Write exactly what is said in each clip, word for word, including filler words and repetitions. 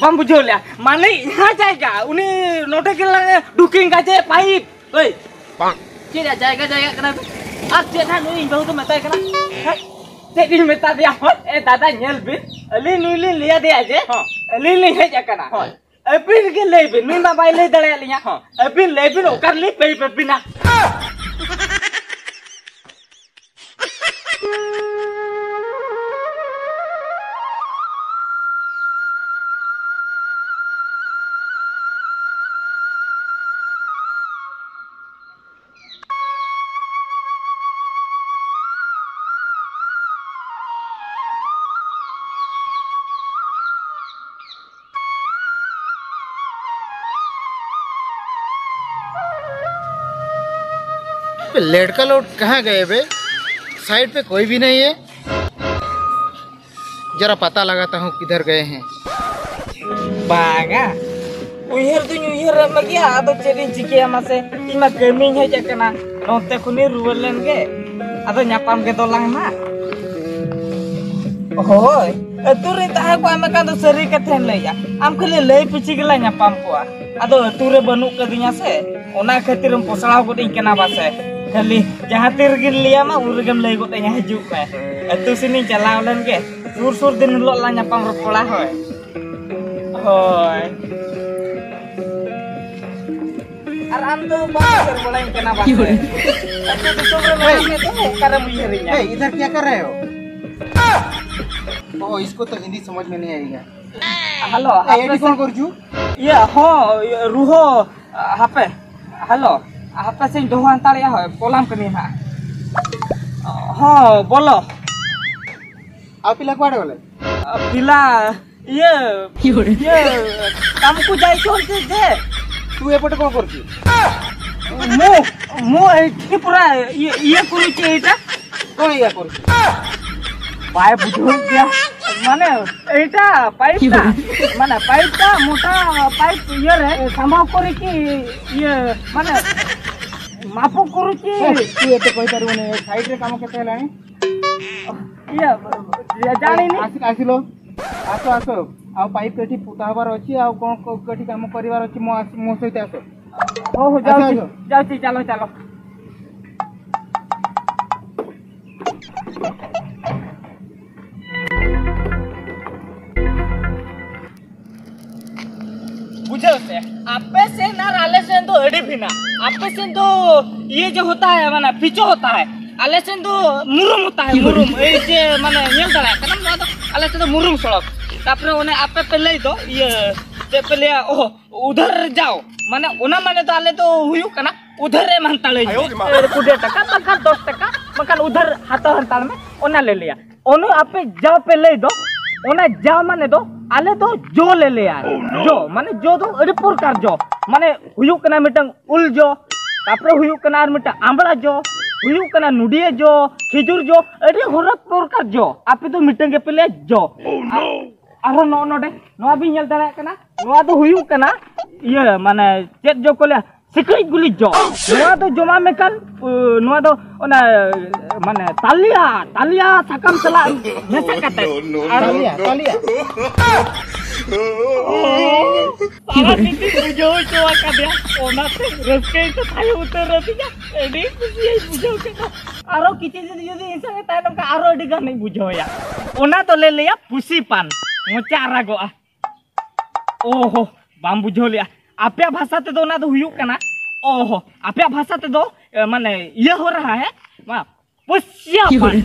ᱵᱟᱢ ᱵᱩᱡᱷᱟᱹᱣ ᱞᱮᱭᱟ, ᱢᱟᱱᱮ ᱤᱧᱟᱹᱜ ᱡᱟᱭᱜᱟ, ᱩᱱᱤ ᱱᱚᱰᱮ ᱜᱮ ᱞᱟᱝ ᱰᱩᱠᱤᱝ ᱠᱟᱡᱮ ᱯᱟᱭᱤᱯ᱾ ᱳᱭ, ᱪᱮᱫ ᱨᱮᱭᱟᱜ ᱡᱟᱭᱜᱟ, ᱡᱟᱭᱜᱟ ᱠᱟᱱᱟ? ᱟᱨ ᱪᱮᱫ ᱦᱟᱸᱜ ᱱᱩᱭ ᱤᱧ ᱵᱟᱹᱦᱩ ᱫᱚ ᱢᱮᱛᱟᱭ ᱠᱟᱱᱟ? ᱦᱮᱸ? ᱪᱮᱫ ᱤᱧ ᱢᱮᱛᱟ ᱫᱮᱭᱟ? ᱦᱳᱭ, ᱮ ᱫᱟᱫᱟ, ᱧᱮᱞ ᱵᱤᱱ, ᱟᱹᱞᱤᱧ ᱱᱩᱭ ᱞᱤᱧ ᱞᱟᱹᱭ ᱟᱫᱮᱭᱟ ᱡᱮ ᱦᱚᱸ᱾ ᱟᱹᱞᱤᱧ ᱞᱤᱧ ᱦᱮᱡ ᱟᱠᱟᱱᱟ᱾ ᱦᱳᱭ᱾ ᱟᱹᱵᱤᱱ ᱜᱮ ᱞᱟᱹᱭ ᱵᱤᱱ, ᱱᱩᱭ ᱢᱟ ᱵᱟᱭ ᱞᱟᱹᱭ ᱫᱟᱲᱮᱭᱟᱜ ᱞᱤᱧᱟ᱾ ᱦᱚᱸ᱾ ᱟᱹᱵᱤᱱ ᱞᱟᱹᱭ ᱵᱤᱱ, ᱚᱠᱟ ᱨᱮᱞᱤᱧ ᱯᱟᱭᱤᱯ ᱟᱹᱵᱤᱱᱟ? लड़का लोग कहाँ गए बे? साइड पे कोई भी नहीं है। जरा पता लगाता हूँ किधर गए हैं। ᱵᱟᱝᱟ, ᱩᱭᱦᱟᱹᱨ ᱫᱩᱧ ᱩᱭᱦᱟᱹᱨᱮᱫ ᱢᱮᱜᱮᱭᱟ, ᱟᱫᱚ ᱪᱮᱫ ᱤᱧ ᱪᱤᱠᱟᱹᱭᱟ ᱢᱟᱥᱮ? ᱤᱧ ᱢᱟ ᱠᱟᱹᱢᱤᱧ ᱦᱮᱡ ᱟᱠᱟᱱᱟ, ᱱᱚᱱᱛᱮ ᱠᱷᱚᱱᱤᱧ ᱨᱩᱣᱟᱹᱲ ᱞᱮᱱ ᱜᱮ, ᱟᱫᱚ ᱧᱟᱯᱟᱢ ᱜᱮ ᱫᱚᱞᱟᱝ ᱱᱟ᱾ ᱦᱳᱭ, ᱟᱹᱛᱩ ᱨᱮ ᱛᱟᱦᱮᱸ ᱠᱚᱜ ᱢᱮ ᱠᱷᱟᱱ ᱫᱚ ᱥᱟᱹᱨᱤ ᱠᱟᱛᱷᱟᱧ ᱞᱟᱹᱭᱟ, ᱟᱢ ᱠᱷᱟᱹᱞᱤ ᱞᱟᱹᱭ ᱯᱤᱪᱷᱤ ᱜᱮᱞᱟᱝ ᱧᱟᱯᱟᱢ ᱠᱚᱜᱼᱟ᱾ ᱟᱫᱚ ᱟᱹᱛᱩ ᱨᱮ ᱵᱟᱹᱱᱩᱜ ᱠᱟᱫᱤᱧᱟ ᱥᱮ, ᱚᱱᱟ ᱠᱷᱟᱹᱛᱤᱨᱮᱢ ᱯᱚᱥᱲᱟᱣ ᱜᱚᱫ ᱤᱧ ᱠᱟᱱᱟ ᱵᱟᱥᱮ? ᱠᱷᱟᱹᱞᱤ ᱡᱟᱦᱟᱸ ᱛᱤ ᱨᱮᱜᱤᱧ ᱞᱟᱹᱭᱟᱢᱟ, ᱩᱱ ᱨᱮᱜᱮᱢ ᱞᱟᱹᱭ ᱜᱚᱫ ᱟᱹᱧᱟ, "ᱦᱤᱡᱩᱜ ᱢᱮ, ᱟᱹᱛᱩ ᱥᱮᱱᱤᱧ ᱪᱟᱞᱟᱣ ᱞᱮᱱ ᱜᱮ, ᱥᱩᱨ ᱥᱩᱨ ᱫᱤᱱ ᱦᱤᱞᱳᱜ ᱞᱟᱝ ᱧᱟᱯᱟᱢ ᱨᱚᱯᱚᱲᱟ᱾" ᱦᱳᱭ, ᱦᱳᱭ᱾ ᱟᱨ ᱟᱢ ᱫᱚ ᱵᱟᱢ ᱩᱭᱦᱟᱹᱨ ᱵᱟᱲᱟᱧ ᱠᱟᱱᱟ ᱵᱟᱥᱮ? ᱟᱹᱛᱩ ᱫᱤᱥᱚᱢ ᱨᱮ ᱢᱮᱱᱟᱜ ᱢᱮ ᱛᱮ ᱚᱠᱟᱨᱮᱢ ᱩᱭᱦᱟᱹᱨᱤᱧᱟ? ए, इधर क्या कर रहे हो? ओ, इसको तो हिंदी समझ में नहीं आएगा। ᱦᱮᱞᱳ, ए, ᱦᱟᱯᱮ ᱮᱴᱤ ᱠᱚᱞ ᱥᱮ᱾ ᱠᱚᱨ ᱡᱩ? ᱤᱭᱟᱹ, ᱦᱚᱸ, ᱤᱭᱟᱹ, ᱨᱩᱦᱚ, ᱦᱟᱯᱮ᱾ ᱦᱮᱞᱳ, ᱦᱟᱯᱮ ᱥᱮᱧ ᱫᱚᱦᱚ ᱦᱟᱛᱟᱲᱮᱜᱼᱟ, ᱦᱳᱭ, ᱠᱚᱞᱟᱢ ᱠᱟᱹᱱᱟᱹᱧ ᱦᱟᱸᱜ᱾ ᱦᱚᱸ, ᱵᱚᱞᱚ᱾ ᱟᱯᱮ ᱞᱟᱜᱣᱟᱲ ᱵᱚᱞᱮ? ᱯᱤᱞᱟ, ᱤᱭᱟᱹ, ᱤᱭᱟᱹ, ᱛᱟᱢᱠᱩ ᱡᱟᱭ ᱪᱚᱞ ᱪᱮ ᱡᱮ। तू एपटे कौन करती? ମୁଁ, ମୁଁ ଏଇଠି ପୁରା ଇଏ, ଇଏ କରୁଛି ଏଇଟା। कौन ये करती? ବାଏ ବୁଝୁଛି। ମାନେ ଏଇଟା ପାଇପ୍ ଟା, ମାନେ ପାଇପ୍ ଟା ମୋଟା ପାଇପ୍ ଇଏରେ ସାମ୍ଭା କରିକି ଇଏ ମାନେ ମାପ କରୁଛି। ए, तू एते कहि परबो नहीं, साइड रे काम केते हेलानी? ଇଏ ଜାଣିନି। आसी, आसिलो। ଆସ, ଆସ। ଆଉ ପାଇପ୍ ଏଠି ପୋତା ହବାର ଅଛି, ଆଉ କ'ଣ କ-, ଏଠି କାମ କରିବାର ଅଛି। ମୋ ଆସ-, ମୋ ସହିତ ଆସ। ହଉ, ହଉ, ଆସ, ଯାଉଛି, ଆସ। ଯାଉଛି, ଚାଲ, ଚାଲ। बुझे से, आपे से ना, आले से तो एडी भी ना। आपे से तो ये जो होता है, माने पिचो होता है, आले से तो मुरुम होता है, मुरुम। ए जे माने ᱧᱮᱞ ᱫᱟᱲᱮᱭᱟᱜ ᱠᱟᱱᱟᱢ, ᱱᱚᱣᱟ ᱫᱚ ᱟᱞᱮ ᱥᱮᱫ ᱫᱚ ᱢᱩᱨᱩᱢ ᱥᱚᱲᱚᱠ᱾ ᱛᱟᱯᱚᱨᱮ ᱚᱱᱮ ᱟᱯᱮ ᱯᱮ ᱞᱟᱹᱭ ᱫᱚ, ᱤᱭᱟᱹ, ᱪᱮᱫ ᱯᱮ ᱞᱟᱹᱭᱟ, ᱳᱦ, ᱩᱫᱷᱟᱨ ᱡᱟᱣ, ᱢᱟᱱᱮ ᱚᱱᱟ ᱢᱟᱱᱮ ᱫᱚ ᱟᱞᱮ ᱫᱚ ᱦᱩᱭᱩᱜ ᱠᱟᱱᱟ ᱩᱫᱷᱟᱨ ᱮᱢ ᱦᱟᱛᱟᱲᱟᱹᱧ ᱢᱮ᱾ ᱠᱩᱲᱤ ᱴᱟᱠᱟ ᱵᱟᱝᱠᱷᱟᱱ ᱫᱚᱥ ᱴᱟᱠᱟ, ᱵᱟᱝᱠᱷᱟᱱ ᱩᱫᱷᱟᱨ ᱦᱟᱛᱟᱣ ᱦᱟᱛᱟᱲ ᱢᱮ, ᱚᱱᱟ ᱞᱮ ᱞᱟᱹᱭᱟ᱾ ᱚᱱᱮ ᱟᱯᱮ ᱡᱟᱣ ᱯᱮ ᱞᱟᱹᱭ ᱫᱚ, ᱚᱱᱟ ᱡᱟᱣ ᱢᱟᱱᱮ ᱫᱚ ᱟᱞᱮ ᱫᱚ ᱡᱚ ᱞᱮ ᱞᱟᱹᱭᱟ᱾ ᱡᱚ ᱢᱟᱱᱮ ᱡᱚ ᱫᱚ ᱟᱹᱰᱤ ᱯᱨᱚᱠᱟᱨ ᱡᱚ, ᱢᱟᱱᱮ ᱦᱩᱭᱩᱜ ᱠᱟᱱᱟ ᱢᱤᱫᱴᱟᱝ ᱩᱞ ᱡᱚ, ᱛᱟᱯᱚᱨᱮ ᱦᱩᱭᱩᱜ ᱠᱟᱱᱟ ᱟᱨ ᱢᱤᱫᱴᱟᱝ ᱟᱢᱲᱟ ᱡᱚ, ᱦᱩᱭᱩᱜ ᱠᱟᱱᱟ ᱱᱩᱰᱤᱭᱟᱹ ᱡᱚ, ᱠᱷᱤᱡᱩᱨ ᱡᱚ, ᱟᱹᱰᱤ ᱦᱚᱨᱚᱠ ᱯᱨᱚᱠᱟᱨ ᱡᱚ᱾ ᱟᱯᱮ ᱫᱚ ᱢᱤᱫᱴᱟᱝ ᱜᱮᱯᱮ ᱞᱟᱹᱭᱟ ᱡᱚ᱾ ᱟᱨᱦᱚᱸ ᱱᱚᱜᱼᱚ ᱱᱚᱰᱮ ᱱᱚᱣᱟ ᱵᱤᱱ ᱧᱮᱞ ᱫᱟᱲᱮᱭᱟᱜ ᱠᱟᱱᱟ, ᱱᱚᱣᱟ ᱫᱚ ᱦᱩᱭᱩᱜ ᱠᱟᱱᱟ, ᱤᱭᱟᱹ, ᱢᱟᱱᱮ ᱪᱮᱫ ᱡᱚ ᱠᱚ ᱞᱟᱹᱭᱟ, ᱥᱤᱠᱲᱤᱡ ᱜᱩᱞᱤ ᱡᱚ᱾ ᱱᱚᱣᱟ ᱫᱚ ᱡᱚᱢᱟ ᱢᱮᱠᱷᱟᱱ, ᱩ, ᱱᱚᱣᱟ ᱫᱚ ᱚᱱᱟ, ᱢᱟᱱᱮ ᱛᱟᱞᱤᱭᱟ, ᱛᱟᱞᱤᱭᱟ ᱥᱟᱠᱟᱢ ᱥᱟᱞᱟᱜ ᱢᱮᱥᱟ ᱠᱟᱛᱮ᱾ ᱟᱨ ᱛᱟᱞᱤᱭᱟ, ᱛᱟᱞᱤᱭᱟ᱾ ᱥᱟᱨᱟ ᱫᱤᱱ ᱵᱩᱡᱷᱟᱹᱣ ᱦᱚᱪᱚ ᱟᱠᱟᱫᱮᱭᱟ, ᱚᱱᱟᱛᱮ ᱨᱟᱹᱥᱠᱟᱹ ᱜᱮ ᱛᱟᱦᱮᱸ ᱩᱛᱟᱹᱨ ᱟᱹᱫᱤᱧᱟ᱾ ᱟᱹᱰᱤ ᱠᱩᱥᱤᱭᱟᱹᱧ ᱵᱩᱡᱷᱟᱹᱣ ᱠᱮᱫᱟ᱾ ᱟᱨᱚ ᱠᱤᱪᱷᱩ ᱫᱤᱱ ᱡᱩᱫᱤ ᱤᱧ ᱥᱚᱸᱜᱮ ᱛᱟᱦᱮᱱ ᱠᱷᱟᱱ ᱟᱨᱚ ᱟᱹᱰᱤ ᱜᱟᱱᱤᱧ ᱵᱩᱡᱷᱟᱹᱣᱮᱭᱟ᱾ ᱚᱱᱟ ᱫᱚᱞᱮ ᱞᱟᱹᱭᱟ ᱯᱩᱥᱤ ᱯᱟᱱ, ᱢᱚᱪᱟ ᱟᱨᱟᱜᱚᱜᱼᱟ᱾ ᱚᱦᱚ, ᱵᱟᱢ ᱵᱩᱡᱷᱟᱹᱣ ᱞᱮᱜᱼᱟ᱾ ᱟᱯᱮᱭᱟᱜ ᱵᱷᱟᱥᱟ ᱛᱮᱫᱚ ᱚᱱᱟ ᱫᱚ ᱦᱩᱭᱩᱜ ᱠᱟᱱᱟ, ᱚᱦᱚ, ᱟᱯᱮᱭᱟᱜ ᱵᱷᱟᱥᱟ ᱛᱮᱫᱚ, ᱮ, ᱢᱟᱱᱮ ᱤᱭᱟᱹ ᱦᱚ ᱨᱟᱦᱟ ᱦᱮ, ᱢᱟ, ᱯᱚᱥᱭᱟ ᱯᱟᱱ᱾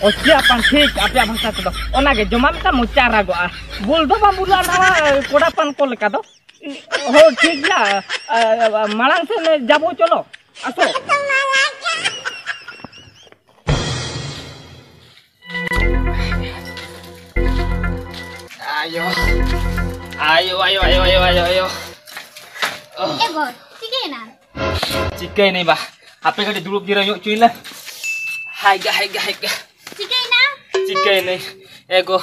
ᱯᱚᱥᱭᱟ ᱯᱟᱱ, ᱴᱷᱤᱠ, ᱟᱯᱮᱭᱟᱜ ᱵᱷᱟᱥᱟ ᱛᱮᱫᱚ᱾ ᱚᱱᱟᱜᱮ ᱡᱚᱢᱟᱜ ᱢᱮᱛᱟᱜ ᱢᱚᱪᱟ ᱨᱟᱜᱚᱜᱼᱟ᱾ ᱵᱩᱞ ᱫᱚ ᱵᱟᱢ ᱵᱩᱞᱟ ᱱᱟᱣᱟ, ᱮ, ᱠᱚᱲᱟ ᱯᱟᱱ ᱠᱚ ᱞᱮᱠᱟ ᱫᱚ᱾ ᱦᱚ, ᱴᱷᱤᱠ ᱜᱮᱭᱟ᱾ ᱮ, ᱮ, ᱢᱟᱲᱟᱝ ᱥᱮᱫ ᱞᱮ ᱡᱟᱵᱚ, ᱪᱚᱞᱚ, ᱟᱥᱚ᱾ ᱟᱭᱳ᱾ ᱟᱭᱳ, ᱟᱭᱳ, ᱟᱭᱳ, ᱟᱭᱳ, ᱟᱭᱳ, ᱟᱭᱳ᱾ ᱮ ᱜᱚ, ᱪᱤᱠᱟᱹᱭᱮᱱᱟ? ᱪᱤᱠᱟᱹᱭᱮᱱᱟᱹᱧ ᱵᱟ? ᱦᱟᱯᱮ ᱠᱟᱹᱴᱤᱡ ᱫᱩᱲᱩᱵ ᱡᱤᱨᱟᱹᱣ ᱧᱚᱜ ᱦᱚᱪᱚᱭ ᱞᱮ᱾ ᱦᱟᱭ ᱜᱟ, ᱦᱟᱭ ᱜᱟ, ᱦᱟᱭ ᱜᱟ᱾ ᱪᱤᱠᱟᱹᱭᱮᱱᱟ? ᱪᱤᱠᱟᱹᱭᱮᱱᱟᱹᱧ? ᱮ ᱜᱚ,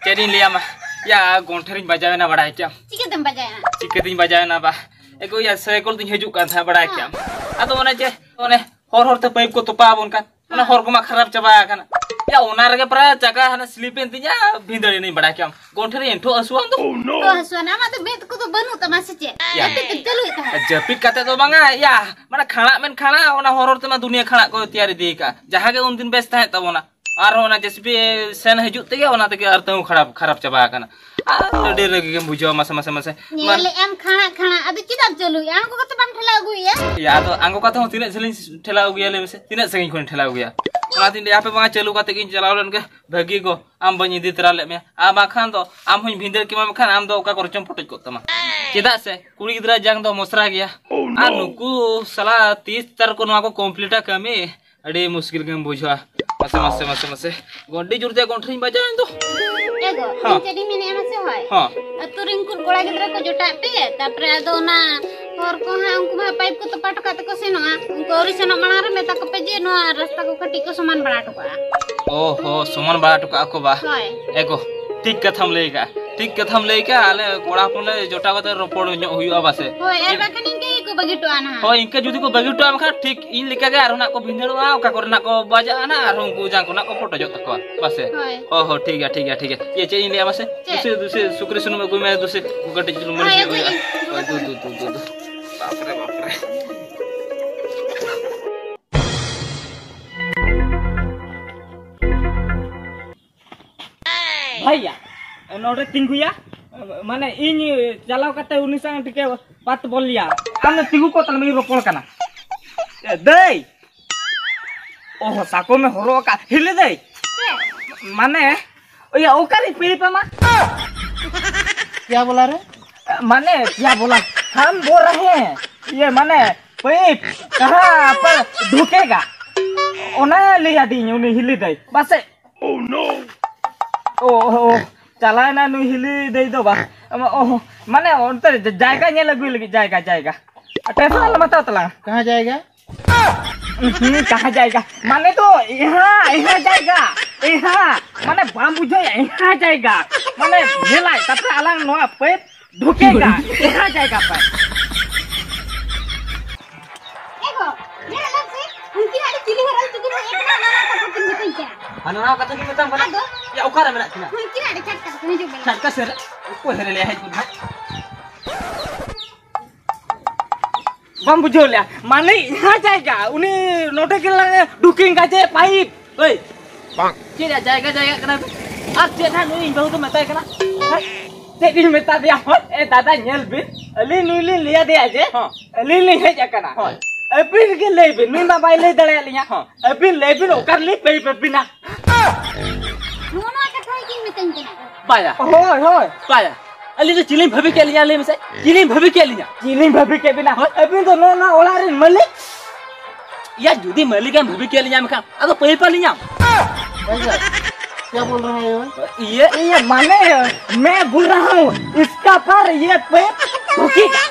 ᱪᱮᱫ ᱤᱧ ᱞᱟᱹᱭᱟᱢᱟ? ᱭᱟ, ᱜᱚᱱᱴᱷᱮᱨᱤᱧ ᱵᱟᱡᱟᱣᱮᱱᱟ, ᱵᱟᱲᱟᱭ ᱠᱮᱟᱢ᱾ ᱪᱤᱠᱟᱹᱛᱮᱢ ᱵᱟᱡᱟᱣᱮᱱᱟ? ᱪᱤᱠᱟᱹᱛᱤᱧ ᱵᱟᱡᱟᱣᱮᱱᱟ ᱵᱟ? ᱮ ᱜᱚ, ᱭᱟ, ᱥᱟᱭᱠᱮᱞ ᱛᱤᱧ ᱦᱤᱡᱩᱜ ᱠᱟᱱ ᱛᱟᱦᱮᱸᱫ, ᱵᱟᱲᱟᱭ ᱠᱮᱟᱢ᱾ ᱟᱫᱚ ᱚᱱᱮ ᱡᱮ, ᱚᱱᱮ ᱦᱚᱨ ᱦᱚᱨ ᱛᱮ ᱯᱟᱭᱤᱯ ᱠᱚ ᱛᱚᱯᱟ ᱟᱵᱚᱱ ᱠᱟᱱ, ᱚᱱᱟ ᱦᱚᱨ ᱠᱚᱢᱟ ᱠᱷᱟᱨᱟᱯ ᱪᱟᱵᱟ ᱟᱠᱟᱱᱟ᱾ ᱭᱟ, ᱚᱱᱟ ᱨᱮᱜᱮ ᱯᱟᱨᱟ ᱪᱟᱠᱟ ᱦᱟᱱᱟ slip ᱮᱱ ᱛᱤᱧᱟ, ᱵᱷᱤᱸᱫᱟᱹᱲ ᱮᱱᱟᱹᱧ, ᱵᱟᱲᱟᱭ ᱠᱮᱭᱟᱢ᱾ ᱜᱚᱱᱴᱷᱮ ᱨᱮ ᱮᱱᱴᱷᱚᱜ ᱦᱟᱹᱥᱩᱣᱟ ᱟᱢ ᱫᱚ᱾ ᱛᱚ ᱦᱟᱹᱥᱩᱣᱟ ᱱᱟ, ᱟᱢᱟᱜ ᱫᱚ ᱢᱮᱫ ᱠᱚᱫᱚ ᱵᱟᱹᱱᱩᱜ ᱛᱟᱢᱟ ᱥᱮ ᱪᱮᱫ? ᱭᱟ᱾ ᱡᱟᱹᱯᱤᱫ ᱛᱮᱢ ᱪᱟᱹᱞᱩᱭᱮᱫ ᱛᱟᱦᱮᱸᱫ? ᱡᱟᱹᱯᱤᱫ ᱠᱟᱛᱮ ᱫᱚ ᱵᱟᱝᱟ, ᱭᱟ, ᱢᱟᱱᱮ ᱠᱷᱟᱲᱟᱜ ᱢᱮᱱ ᱠᱷᱟᱲᱟᱜ, ᱚᱱᱟ ᱦᱚᱨ ᱦᱚᱨ ᱛᱮᱢᱟ ᱫᱩᱱᱤᱭᱟᱹ ᱠᱷᱟᱲᱟᱜ ᱠᱚ ᱛᱮᱭᱟᱨ ᱤᱫᱤ ᱟᱠᱟᱫᱼᱟ᱾ ᱡᱟᱦᱟᱸ ᱜᱮ ᱩᱱᱫᱤᱱ ᱵᱮᱥ ᱛᱟᱦᱮᱸ ᱛᱟᱵᱚᱱᱟ, ᱟᱨᱦᱚᱸ ᱚᱱᱟ JCB ᱥᱮᱱ ᱦᱤᱡᱩᱜ ᱛᱮᱜᱮ ᱚᱱᱟ ᱛᱮᱜᱮ ᱟᱨ ᱛᱟᱹᱦᱩ ᱠᱷᱟᱨᱟᱯ, ᱠᱷᱟᱨᱟᱯ ᱪᱟᱵᱟ ᱟᱠᱟᱱᱟ᱾ ᱟᱨ ᱟᱹᱰᱤ ᱨᱟᱹᱜᱤ ᱜᱮᱢ ᱵᱩᱡᱷᱟᱹᱣᱟ ᱢᱟᱥᱮ, ᱢᱟᱥᱮ, ᱢᱟᱥᱮ᱾ ᱢᱟᱱ- ᱧᱮᱞᱮᱫ ᱟᱢ ᱠᱷᱟᱲᱟᱜ ᱠᱷᱟᱲᱟᱜ, ᱟᱫᱚ ᱪᱮᱫᱟᱜ ᱮᱢ ᱪᱟᱹᱞᱩᱭᱮᱫᱼᱟ? ᱟᱬᱜᱚ ᱠᱟᱛᱮ ᱵᱟᱢ ᱴᱷᱮᱞᱟᱣ ᱟᱹᱜᱩᱭᱮᱫᱼᱟ? ᱭᱟ, ᱟᱫᱚ ᱟᱬᱜᱚ ᱠᱟᱛᱮ ᱦᱚᱸ ᱛᱤᱱᱟᱹᱜ ᱡᱷᱟᱹᱞᱤᱧ ᱴᱷᱮᱞᱟᱣ ᱟᱹᱜᱩᱭᱟ, ᱞᱟᱹᱭ ᱢᱮᱥᱮ? ᱛᱤᱱᱟᱹᱜ ᱥᱟᱺᱜᱤᱧ ᱠᱷᱚᱱᱤᱧ ᱴᱷᱮᱞᱟᱣ ᱟᱹᱜᱩᱭᱟ? ᱚᱱᱟᱛᱤᱧ ᱞᱟᱹᱭᱟ, ᱦᱟᱯᱮ ᱵᱟᱝᱟ, ᱪᱟᱹᱞᱩ ᱠᱟᱛᱮ ᱜᱤᱧ ᱪᱟᱞᱟᱣ ᱞᱮᱱ ᱜᱮ ᱵᱷᱟᱹᱜᱤ ᱜᱚ, ᱟᱢ ᱵᱟᱹᱧ ᱤᱫᱤ ᱛᱚᱨᱟ ᱞᱮᱫ ᱢᱮᱭᱟ᱾ ᱟᱨ ᱵᱟᱝᱠᱷᱟᱱ ᱫᱚ ᱟᱢ ᱦᱚᱸᱧ ᱵᱷᱤᱸᱫᱟᱹᱲ ᱠᱮᱢᱟ, ᱵᱟᱠᱷᱟᱱ ᱟᱢ ᱫᱚ ᱚᱠᱟ ᱠᱚᱨᱮ ᱪᱚᱢ ᱯᱚᱴᱚᱡ ᱠᱚᱜ ᱛᱟᱢᱟ᱾ ᱪᱮᱫᱟᱜ ᱥᱮ ᱠᱩᱲᱤ ᱜᱤᱫᱽᱨᱟᱹ ᱡᱟᱝ ᱫᱚ ᱢᱚᱥᱨᱟ ᱜᱮᱭᱟ᱾ ᱟᱨ ᱱᱩᱠᱩ ᱥᱟᱞᱟ ᱛᱤᱥ ᱛᱟᱨ ᱠᱚ ᱱᱚᱣᱟ ᱠᱚ ᱠᱚᱢᱯᱞᱤᱴᱟ ᱠᱟᱹᱢᱤ, ᱟᱹᱰᱤ ᱢᱩᱥᱠᱤᱞ ᱜᱮᱢ ᱵᱩᱡᱷᱟᱹᱣᱟ᱾ ᱢᱟᱥᱮ, ᱢᱟᱥᱮ, ᱢᱟᱥᱮ, ᱢᱟᱥᱮ᱾ ᱟᱹᱰᱤ ᱡᱳᱨ ᱛᱮ ᱜᱚᱱᱴᱷᱮᱧ ᱵᱟᱡᱟᱣ ᱮᱱ ᱫᱚ᱾ ᱮ ᱜᱚ, ᱦᱚᱸ᱾ ᱤᱧ ᱪᱮᱫ ᱤᱧ ᱢᱮᱱᱮᱫᱼᱟ ᱢᱟᱥᱮ ᱦᱳᱭ᱾ ᱦᱚᱸ᱾ ᱟᱹᱛᱩ ᱨᱮᱱ ᱠᱩᱲ ᱠᱚᱲᱟ ᱜᱤᱫᱽᱨᱟᱹ ᱠᱚ ᱡᱚᱴᱟᱜ ᱯᱮ, ᱛᱟᱨᱯᱚᱨᱮ ᱟᱫᱚ ᱚᱱᱟ ᱦᱚᱨ ᱠᱚ ᱦᱟᱸᱜ ᱩᱱᱠᱩ ᱢᱟ ᱯᱟᱭᱤᱯ ᱠᱚ ᱛᱚᱯᱟ ᱦᱚᱴᱚ ᱠᱟᱜ ᱛᱮᱠᱚ ᱥᱮᱱᱚᱜᱼᱟ᱾ ᱩᱱᱠᱩ ᱟᱹᱣᱨᱤ ᱥᱮᱱᱚᱜ ᱢᱟᱲᱟᱝ ᱨᱮ ᱢᱮᱛᱟ ᱠᱚᱯᱮ ᱡᱮ ᱱᱚᱣᱟ ᱨᱟᱥᱛᱟ ᱠᱚ ᱠᱟᱹᱴᱤᱡ ᱠᱚ ᱥᱚᱢᱟᱱ ᱵᱟᱲᱟ ᱦᱚᱴᱚ ᱠᱟᱜᱼᱟ᱾ ᱚ ᱦᱚ, ᱥᱚᱢᱟᱱ ᱵᱟᱲᱟ ᱦᱚᱴᱚ ᱠᱟᱜᱼᱟ ᱠᱚ ᱵᱟ? ᱦᱳᱭ᱾ ᱮ ᱜᱚ, ᱴᱷᱤᱠ ᱠᱟᱛᱷᱟᱢ ᱞᱟᱹᱭ ᱠᱟᱜᱼᱟ, ᱴᱷᱤᱠ ᱠᱟᱛᱷᱟᱢ ᱞᱟᱹᱭ ᱠᱟᱜᱼᱟ᱾ ᱟᱞᱮ ᱠᱚᱲᱟ ᱦᱚᱯᱚᱱ ᱞᱮ ᱡᱚᱴᱟᱣ ᱠᱟᱛᱮ ᱨᱚᱯᱚᱲ ᱧᱚᱜ ᱦᱩᱭᱩᱜᱼᱟ ᱵᱟᱥᱮ᱾ ᱦᱳᱭ, ᱟᱨ ᱵᱟᱠᱷᱟᱱ ᱤᱱᱠᱟᱹ ᱜᱮᱠᱚ ᱵᱟᱹᱜᱤ ᱦᱚᱴᱚᱜᱼᱟ ᱱᱟᱦᱟᱜ᱾ ᱦᱳᱭ, ᱤᱱᱠᱟᱹ ᱡᱩᱫᱤ ᱠᱚ ᱵᱟᱹᱜᱤ ᱦᱚᱴᱚᱜᱼᱟ ᱵᱟᱠᱷᱟᱱ ᱴᱷᱤᱠ ᱤᱧ ᱞᱮᱠᱟ ᱜᱮ ᱟᱨᱦᱚᱸ ᱱᱟᱜ ᱠᱚ ᱵᱷᱤᱸᱫᱟᱹᱲᱚᱜᱼᱟ, ᱚᱠᱟ ᱠᱚᱨᱮ ᱱᱟᱜ ᱠᱚ ᱵᱟᱡᱟᱜᱼᱟ ᱱᱟᱜ, ᱟᱨᱦᱚᱸ ᱩᱱᱠᱩ ᱡᱟᱝ ᱠᱚ ᱱᱟᱜ ᱠᱚ ᱯᱚᱴᱚᱡᱚᱜ ᱛᱟᱠᱚᱣᱟ ᱵᱟᱥᱮ᱾ ᱦᱳᱭ᱾ ᱦᱳᱭ, ᱦᱳᱭ, ᱴᱷᱤᱠ ᱜᱮᱭᱟ, ᱴᱷᱤᱠ ᱜᱮᱭᱟ, ᱴᱷᱤᱠ ᱜᱮᱭᱟ᱾ ᱪᱮᱫ, ᱪᱮᱫ ᱤᱧ ᱞᱟᱹᱭᱟ ᱢᱟᱥᱮ? ᱪᱮᱫ? ᱫᱩᱥᱮ, ᱫᱩᱥᱮ ᱥᱩᱠᱨᱤ ᱥᱩᱱᱩᱢ ᱟᱹᱜᱩᱭ ᱢᱮ, ᱫᱩᱥᱮ ᱠᱟᱹᱴᱤᱡ ᱪᱩᱞᱩᱝ ᱢᱟᱹᱞᱤᱥ ᱦᱳᱭ, ᱧᱚᱜ ᱦᱩᱭᱩᱜᱼᱟ᱾ ᱟᱹᱜᱩᱭᱟᱹᱧ᱾ ᱦᱳᱭ, ᱫᱩ, ᱫᱩ, ᱫᱩ, ᱫᱩ, ᱫᱩ᱾ ᱵᱟᱯᱨᱮ, ᱵᱟᱯᱨᱮ᱾ ᱵᱷᱟᱭᱭᱟ, ᱱᱚᱰᱮ ᱛᱤᱸᱜᱩᱭᱟ, ᱢᱟᱱᱮ ᱤᱧ ᱪᱟᱞᱟᱣ ᱠᱟᱛᱮ ᱩᱱᱤ ᱥᱟᱶ ᱴᱤᱠᱟᱹ ᱵᱟᱛ ᱵᱚᱞ ᱞᱤᱭᱟ᱾ ᱟᱢ ᱫᱚ ᱛᱤᱸᱜᱩ ᱠᱚᱜ ᱛᱟᱞᱟᱝ ᱢᱮ, ᱤᱧ ᱨᱚᱯᱚᱲ ᱠᱟᱱᱟ᱾ ᱮ, ᱫᱟᱹᱭ! ᱚᱦᱚ, ᱥᱟᱠᱚᱢᱮ ᱦᱚᱨᱚᱜ ᱟᱠᱟᱫ᱾ ᱦᱤᱞᱤ ᱫᱟᱹᱭ! ᱢᱟᱱᱮ, ᱤᱭᱟᱹ, ᱚᱠᱟᱨᱮ ᱯᱮ ᱯᱟᱢᱟ? क्या बोला रे? ᱢᱟᱱᱮ, क्या बोला? हम बोल रहे हैं। ᱤᱭᱟᱹ, ᱢᱟᱱᱮ, ᱯᱟᱭᱤᱯ ᱠᱟᱦᱟᱸ ᱯᱟᱨ ᱰᱷᱩᱠᱮᱜᱟ? ᱚᱱᱟ ᱞᱟᱹᱭ ᱟᱹᱫᱤᱧ ᱩᱱᱤ ᱦᱤᱞᱤ ᱫᱟᱹᱭ᱾ ᱯᱟᱥᱮᱡ ᱚ, ᱚ, ᱚ, ᱪᱟᱞᱟᱣᱮᱱᱟ ᱱᱩᱭ ᱦᱤᱞᱤ ᱫᱟᱹᱭ ᱫᱚ ᱵᱟ᱾ ᱚ, ᱢᱟᱱᱮ ᱚᱱᱛᱮ ᱡᱟᱭᱜᱟ ᱧᱮᱞ ᱟᱹᱜᱩᱭ ᱞᱟᱹᱜᱤᱫ, ᱡᱟᱭᱜᱟ, ᱡᱟᱭᱜᱟ᱾ ᱟᱨ tension ᱟᱞᱚᱢ ᱦᱟᱛᱟᱣ ᱛᱟᱞᱟᱝᱟ᱾ कहाँ जाएगा? ᱦᱩᱸ, ᱠᱟᱦᱟᱸ ᱡᱟᱭᱜᱟ? ᱢᱟᱱᱮ ᱫᱚ ᱮᱦᱟ, ᱮᱦᱟ ᱡᱟᱭᱜᱟ᱾ ᱮᱦᱟ, ᱢᱟᱱᱮ ᱵᱟᱢ ᱵᱩᱡᱷᱟᱹᱣᱮᱜᱼᱟ, ᱮᱦᱟ ᱡᱟᱭᱜᱟ᱾ ᱢᱟᱱᱮ ᱧᱮᱞᱟᱭ, ᱛᱟᱯᱚᱨᱮ ᱟᱞᱟᱝ ᱱᱚᱣᱟ ᱯᱟᱭᱤᱯ ᱰᱷᱩᱠᱮᱜᱟ᱾ ᱮᱦᱟ ᱡᱟᱭᱜᱟ ᱯᱟᱭᱤᱯ᱾ ᱮ ᱜᱚ, ᱧᱮᱞ ᱟᱞᱟᱝ ᱥᱮ, ᱩᱱᱠᱤᱱᱟᱜ ᱪᱤᱞᱤ ᱦᱚᱸ ᱟᱞᱚ ᱪᱤᱠᱟᱹ ᱫᱟᱲᱮᱭᱟᱜ ᱠᱟᱱᱟ, ᱦᱟᱱᱟ ᱱᱟᱣᱟ ᱠᱟᱛᱷᱟ ᱠᱤᱱ ᱢᱮᱛᱟᱢ ᱠᱟᱱᱟ᱾ ᱦᱟᱱᱟ ᱱᱟᱣᱟ ᱠᱟᱛᱷᱟ ᱠᱤᱱ ᱢᱮᱛᱟᱢ ᱠᱟᱱᱟ᱾ ᱟᱫᱚ? ᱭᱟ, ᱚᱠᱟᱨᱮ ᱢᱮᱱᱟᱜ ᱠᱤᱱᱟ? ᱦᱳᱭ, ᱠᱤᱱ ᱟᱹᱰᱤ ᱪᱷᱟᱴᱠᱟ ᱥᱮᱫ ᱨᱮ᱾ ᱪᱷᱟᱴᱠᱟ ᱥᱮᱫ ᱨᱮ? ᱚᱠᱚᱭ ᱦᱮᱨᱮ ᱞᱮᱭᱟ ᱦᱮᱡ ᱜᱚᱫ ᱱᱟᱦᱟᱜ? ᱵᱟᱢ ᱵᱩᱡᱷᱟᱹᱣ ᱞᱮᱭᱟ? ᱢᱟᱱᱮ ᱤᱧᱟᱹᱜ ᱡᱟᱭᱜᱟ, ᱩᱱᱤ ᱱᱚᱰᱮ ᱜᱮ ᱞᱟᱝ ᱰᱩᱠᱤᱝ ᱜᱟᱡᱮ ᱯᱟᱭᱤᱯ᱾ ᱦᱳᱭ᱾ ᱵᱟᱝ᱾ ᱪᱮᱫ ᱨᱮᱭᱟᱜ ᱡᱟᱭᱜᱟ, ᱡᱟᱭᱜᱟ ᱠᱟᱱᱟ ᱵᱤᱱ? ᱟᱨ ᱪᱮᱫ ᱦᱟᱸᱜ ᱱᱩᱭ ᱤᱧ ᱵᱟᱹᱦᱩ ᱫᱚ ᱢᱮᱛᱟᱭ ᱠᱟᱱᱟ? ᱦᱮᱸ? ᱪᱮᱫ ᱤᱧ ᱢᱮᱛᱟ ᱫᱮᱭᱟ? ᱦᱳᱭ, ᱮ ᱫᱟᱫᱟ, ᱧᱮᱞ ᱵᱤᱱ, ᱟᱹᱞᱤᱧ ᱱᱩᱭ ᱞᱤᱧ ᱞᱟᱹᱭ ᱟᱫᱮᱭᱟ ᱡᱮ, ᱦᱚᱸ᱾ ᱟᱹᱞᱤᱧ ᱞᱤᱧ ᱦᱮᱡ ᱟᱠᱟᱱᱟ᱾ ᱦᱳᱭ᱾ ᱟᱹᱵᱤᱱ ᱜᱮ ᱞᱟᱹᱭ ᱵᱤᱱ, ᱱᱩᱭ ᱢᱟ ᱵᱟᱭ ᱞᱟᱹᱭ ᱫᱟᱲᱮᱭᱟᱞᱤᱧᱟ᱾ ᱦᱚᱸ᱾ ᱟᱹᱵᱤᱱ ᱞᱟᱹᱭ ᱵᱤᱱ, ᱚᱠᱟ ᱨᱮᱞᱤᱧ ᱯᱟᱹᱭᱤᱯ ᱟᱹᱵᱤᱱᱟ? ᱱᱚᱜᱼᱚ ᱱᱚᱣᱟ ᱠᱟᱛᱷᱟ ᱜᱮᱠᱤᱱ ᱢᱮᱛᱟᱹᱧ ᱠᱟᱱᱟ᱾ ᱵᱟᱭᱟ᱾ ᱦᱳᱭ, ᱦᱳᱭ᱾ ᱵᱟᱭᱟ᱾ ᱟᱹᱞᱤᱧ ᱫᱚ ᱪᱤᱞᱤᱧ ᱵᱷᱟᱹᱵᱤ ᱠᱮᱫ ᱞᱤᱧᱟ, ᱞᱟᱹᱭ ᱢᱮᱥᱮ? ᱪᱤᱞᱤᱧ ᱵᱷᱟᱹᱵᱤ ᱠᱮᱫ ᱞᱤᱧᱟ? ᱪᱤᱞᱤᱧ ᱵᱷᱟᱹᱵᱤ ᱠᱮᱫ ᱵᱤᱱᱟ? ᱦᱳᱭ᱾ ᱟᱹᱵᱤᱱ ᱫᱚ ᱱᱚᱣᱟ, ᱱᱚᱣᱟ ᱚᱲᱟᱜ ᱨᱮᱱ ᱢᱟᱹᱞᱤᱠ? ᱭᱟ, ᱡᱩᱫᱤ ᱢᱟᱹᱞᱤᱠ ᱮᱢ ᱵᱷᱟᱹᱵᱤ ᱠᱮᱫ ᱞᱤᱧᱟ, ᱢᱮᱱᱠᱷᱟᱱ ᱟᱫᱚ ᱯᱟᱹᱭᱤᱯ ᱟᱹᱞᱤᱧᱟᱢ? भाई साहब, क्या बोल रहा है वो? ये, ये माने, मैं बोल रहा हूँ, इसका पर ये पाइप ठोकेगा।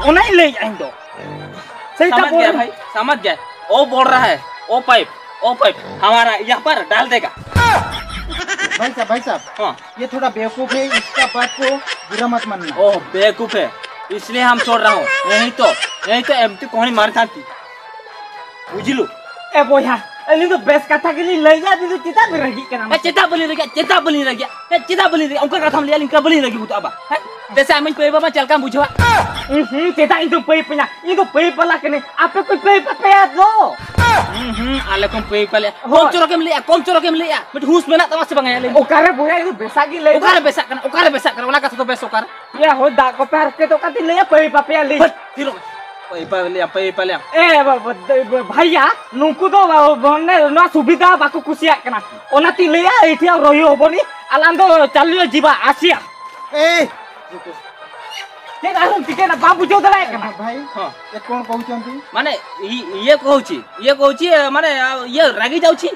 ᱚᱱᱟᱧ ᱞᱟᱹᱭᱮᱫᱼᱟ ᱤᱧ ᱫᱚ᱾ सही क्या समझ बोल गया रहा हूँ? भाई, समझ गया। वो बोल रहा है, वो पाइप, वो पाइप हमारा यहाँ पर डाल देगा। भाई साहब, भाई साहब, हाँ। ये थोड़ा बेवकूफ है, इसका बात को बुरा मत मानना। ओह, बेवकूफ है, इसलिए हम छोड़ रहा हूँ। नहीं तो, नहीं तो एमटी कोहनी मार खाती। बुझिलु? ए बोया, ᱟᱹᱞᱤᱧ ᱫᱚ ᱵᱮᱥ ᱠᱟᱛᱷᱟ ᱜᱮᱞᱤᱧ ᱞᱟᱹᱭᱟ, ᱟᱹᱵᱤᱱ ᱫᱚ ᱪᱮᱫᱟᱜ ᱵᱤᱱ ᱨᱟᱹᱜᱤᱜ ᱠᱟᱱᱟ? ᱮ, ᱪᱮᱫᱟᱜ ᱵᱟᱹᱞᱤᱧ ᱨᱟᱹᱜᱤᱜᱼᱟ? ᱪᱮᱫᱟᱜ ᱵᱟᱹᱞᱤᱧ ᱨᱟᱹᱜᱤᱜᱼᱟ? ᱮ, ᱪᱮᱫᱟᱜ ᱵᱟᱹᱞᱤᱧ ᱨᱟᱹᱜᱤᱜᱼᱟ? ᱚᱱᱠᱟ ᱠᱟᱛᱷᱟᱢ ᱞᱟᱹᱭᱟ, ᱤᱱᱠᱟ ᱵᱟᱹᱞᱤᱧ ᱨᱟᱹᱜᱤ ᱜᱚᱫᱚᱜᱼᱟ ᱵᱟ᱾ ᱦᱮᱸ? ᱡᱮᱥᱮ ᱟᱢᱤᱧ ᱯᱟᱹᱭ ᱵᱟᱵᱟ, ᱪᱮᱫ ᱞᱮᱠᱟᱢ ᱵᱩᱡᱷᱟᱹᱣᱟ? ᱦᱩᱸ, ᱦᱩᱸ, ᱪᱮᱫᱟᱜ ᱤᱧ ᱫᱚ ᱯᱟᱹᱭ ᱯᱮᱭᱟ? ᱤᱧ ᱫᱚ ᱯᱟᱹᱭ ᱵᱟᱞᱟ ᱠᱟᱹᱱᱟᱹᱧ, ᱟᱯᱮ ᱯᱮ ᱯᱟᱹᱭ ᱵᱟᱯᱮᱭᱟ ᱫᱚ᱾ ᱦᱩᱸ, ᱦᱩᱸ, ᱟᱞᱮ ᱠᱚᱢ ᱯᱟᱹᱭ ᱯᱟᱞᱮᱭᱟ᱾ ᱦᱳᱭ᱾ ᱠᱚᱢ ᱪᱚᱨᱚᱠᱮᱢ ᱞᱟᱹᱭᱟ, ᱠᱚᱢ ᱪᱚᱨᱚᱠᱮᱢ ᱞᱟᱹᱭᱟ᱾ ᱢᱤᱫᱴᱮᱱ ᱦᱩᱸᱥ ᱢᱮᱱᱟᱜ ᱛᱟᱢᱟ ᱥᱮ ᱵᱟᱝᱟ? ᱞᱟᱹᱭ ᱢᱮ᱾ ᱚᱠᱟᱨᱮ ᱵᱚᱭᱦᱟ, ᱤᱧ ᱫᱚ ᱵᱮᱥᱟᱜ ᱜᱮ ᱞᱟᱹᱭ ᱚᱠᱟᱨᱮ ᱫᱟ᱾ ᱵᱮᱥᱟᱜ ᱠᱟᱱᱟ? ᱚᱠᱟᱨᱮ ᱵᱮᱥᱟᱜ ᱠᱟᱱᱟ? ᱚᱱᱟ ᱠᱟᱛᱷᱟ ᱫᱚ ᱵᱮᱥ ᱚᱠᱟᱨᱮ? ᱭᱟ, ᱦᱳᱭ, ᱫᱟᱜ ᱠᱚᱯᱮ ᱦᱟᱨᱠᱮᱛᱚᱜ ᱠᱟᱛᱮ ᱞᱟᱹᱭᱟ ᱯᱟᱹᱭ ᱵᱟᱯᱮᱭᱟ ᱞᱟᱹᱭ᱾ ᱦᱟᱹᱴ, ᱛᱷᱤᱨᱚᱜ ᱢᱮ᱾ ᱯᱟᱹᱭ ᱯᱟᱞᱮᱭᱟ, ᱯᱟᱹᱭ ᱯᱟᱞᱮᱭᱟ᱾ ᱮ, ᱵᱟ-, ᱵᱟ-, ᱫᱟᱹᱭ-, ᱵᱟ-, ᱵᱷᱟᱭᱭᱟ, ᱱᱩᱠᱩ ᱫᱚ, ᱵᱟ-, ᱢᱟᱱᱮ, ᱱᱚᱣᱟ ᱥᱩᱵᱤᱫᱷᱟ ᱵᱟᱠᱚ ᱠᱩᱥᱤᱭᱟᱜ ᱠᱟᱱᱟ᱾ ᱚᱱᱟᱛᱮᱧ ᱞᱟᱹᱭᱟ, ᱮᱭᱴᱷᱤ ᱟᱨ ᱨᱚᱦᱤ ᱦᱚᱵᱚᱱᱤ, ᱟᱞᱟᱝ ᱫᱚ ᱪᱟᱞᱩᱭᱟ ᱡᱤᱵᱟ, ᱟᱥᱤᱭᱟ᱾ ए, रुको। ᱪᱮᱫ ᱟᱨᱦᱚᱸᱢ ᱪᱤᱠᱟᱹᱭᱮᱱᱟ? ᱵᱟᱢ ᱵᱩᱡᱷᱟᱹᱣ ᱫᱟᱲᱮᱭᱟᱜ ᱠᱟᱱᱟ? भाई, ହଁ। ये कौन କହୁଛନ୍ତି? ମାନେ, ଇ-, ଇଏ କହୁଛି, ଇଏ କହୁଛି, ଏ, ମାନେ, ଆଉ ଇଏ ରାଗି ଯାଉଛି।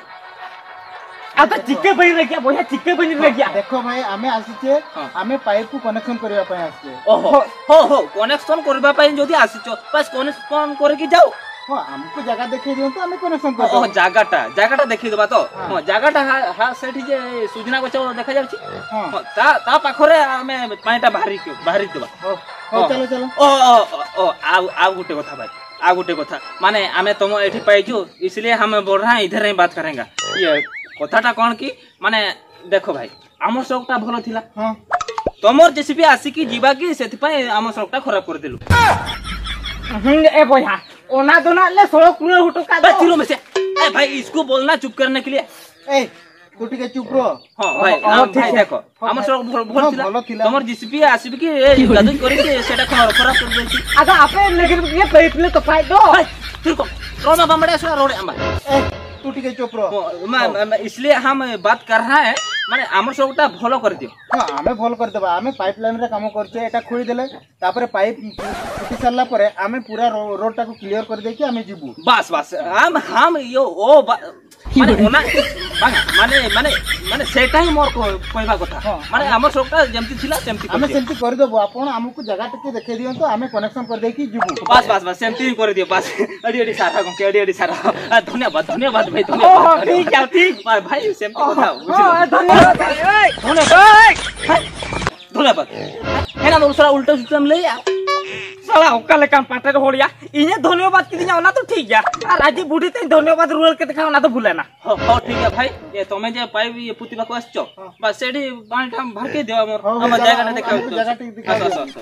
ᱟᱫᱚ ᱪᱤᱠᱟᱹ ᱵᱟᱹᱧ ᱨᱟᱹᱜᱤᱜᱼᱟ, ᱵᱚᱭᱦᱟ, ᱪᱤᱠᱟᱹ ᱵᱟᱹᱧ ᱨᱟᱹᱜᱤᱜᱼᱟ? ଦେଖ ଭାଇ, ଆମେ ଆସିଛେ, ହଁ। ଆମେ ପାଇପକୁ କନେକ୍ସନ କରିବା ପାଇଁ ଆସିଛେ। ଓହୋ, ହଉ, ହଉ, କନେକ୍ସନ କରିବା ପାଇଁ ଯଦି ଆସିଛ, ବାସ୍ କନେକ୍ସନ କରିକି ଯାଉ। ହଁ, ଆମକୁ ଜାଗା ଦେଖେଇ ଦିଅନ୍ତୁ, ଆମେ କନେକ୍ସନ ହଁ, କରିଦେବୁ। ଓହୋ, ଜାଗାଟା, ଜାଗାଟା ଦେଖିଦେବା ତ? ହଁ। ହଁ, ଜାଗାଟା ହା-, ହା-, ସେଠି ଯେ ସୁଜନା ଗଛ ଦେଖାଯାଉଛି। ହଁ। ହଁ, ତା, ତା ପାଖରେ ଆମେ ପାଣିଟା ବାହାରି, ବାହାରି ଦେବା। ହଉ, ହଉ, ହଁ। ଚାଲ, ଚାଲ। ଓ, ଓ, ଓ, ଓ, ଆଉ, ଆଉ ଗୋଟେ କଥା ଭାଇ। ଆଉ ଗୋଟେ କଥା, ମାନେ ଆମେ ତମ ଏଠି ପାଇଛୁ, इसलिए हम बोल रहा है, इधर ही बात करेंगे। ଇଏ କଥାଟା କ'ଣ କି, ମାନେ ଦେଖ ଭାଇ, ଆମ ସଡ଼କଟା ଭଲ ଥିଲା। ହଁ। ତମର ଜେସିବି ଆସିକି ଯିବା କି, ସେଥିପାଇଁ ଆମ ସଡ଼କଟା ଖରାପ କରିଦେଲୁ। ହୁଁ, ଏ ବଢିଆ। ଓନା ଦୋନା ଲେ ସଡ଼କ ପୁରା ହୁଟୁ କାଦ। ए, तिरो में से। ए भाई, इसको बोलना चुप करने के लिए। ए, तू ठीक है, चुप रहो। ହଁ ଭାଇ, ହଁ, ହଁ, ହଁ, ଭାଇ, ଠିକ୍ ଅଛି। ଦେଖ, ହଁ, ଆମ ଭାଇ। ସଡ଼କ ଭଲ, ଭଲ ହଁ, ଥିଲା। ଭଲ ଥିଲା। ତମର ଜେସିବି ଆସିବି କି, ଏ, କାଦୁଅ କରିକି ସେଇଟା ଖରାପ, ଖରାପ କରିଦେଇଛି। ଆଚ୍ଛା, ଆପେ ଲେକିନ ଇଏ ପେଇଥିଲେ ତ ଫାଇଦୋ। ए, तिरो को, रोना बमड़े सुना रोड़े अम्बा। ए, तू ठीक है, चुप रहो। ओ, मैं, मैं, मैं, इसलिए हम बात कर रहा है, ମାନେ ଆମ ସଡ଼କଟା ଭଲ କରିଦିଅ। ହଁ, ଆମେ ଭଲ କରିଦେବା। ଆମେ ପାଇପ୍ ଲାଇନ୍‌ରେ କାମ କରୁଛେ, ଏଇଟା ଖୋଳିଦେଲେ, ତାପରେ ପାଇପ୍ ଫୁଟି ସାରିଲା ପରେ ଆମେ ପୁରା ରୋ-, ରୋଡ୍‌ଟାକୁ କ୍ଲିୟର କରିଦେଇକି ଆମେ ଯିବୁ। ବାସ୍, ବାସ୍। हम, हम यो, ओ, बा-, ମାନେ, ओना, ବାସ୍, ମାନେ, ମାନେ, ମାନେ, ସେଇଟା ହିଁ ମୋର କ-, କହିବା କଥା। ହଁ, ମାନେ, ଆମେ ଆମ ସଡ଼କଟା ଯେମିତି ଥିଲା, ସେମିତି ଆମେ କରିଦିଅ। ସେମିତି କରିଦେବୁ। ଆପଣ ଆମକୁ ଜାଗା ଟିକେ ଦେଖେଇ ଦିଅନ୍ତୁ, ଆମେ କନେକ୍ସନ କରିଦେଇକି ଯିବୁ। ବାସ୍, ବାସ୍, ବାସ୍, ସେମିତି ହିଁ କରିଦିଅ, ବାସ୍। अरे, अरे, सारा गंके, अरे, अरे, सारा। आ, धन्यवाद, धन्यवाद भाई, धन्यवाद, ओहो, धन्यवाद। ठीक है, ठीक। भाई, भाई, सेम तो ओ, बताओ, ओ, बुझलो? धन्यवाद। ए, धन्यवाद। ए, ए, ए। धन्यवाद। है ना, तो साला उल्टा सिस्टम ले यार। साला ओका लेकान पाटे रे होड़िया, इने धन्यवाद की दिया, ना तो ठीक है। और राजी बूढ़ी ते धन्यवाद रुअल के दिखा, ना तो भूले ना। हो, हो, ठीक है भाई, ये तो मैं जे पाइप ये पुती बाको आसचो। हाँ। बस सेठी बांटा भर के देवा मोर। हाँ, हम जाएगा ना देखा। जाएगा, ठीक दिखा। आसो, आसो, आसो।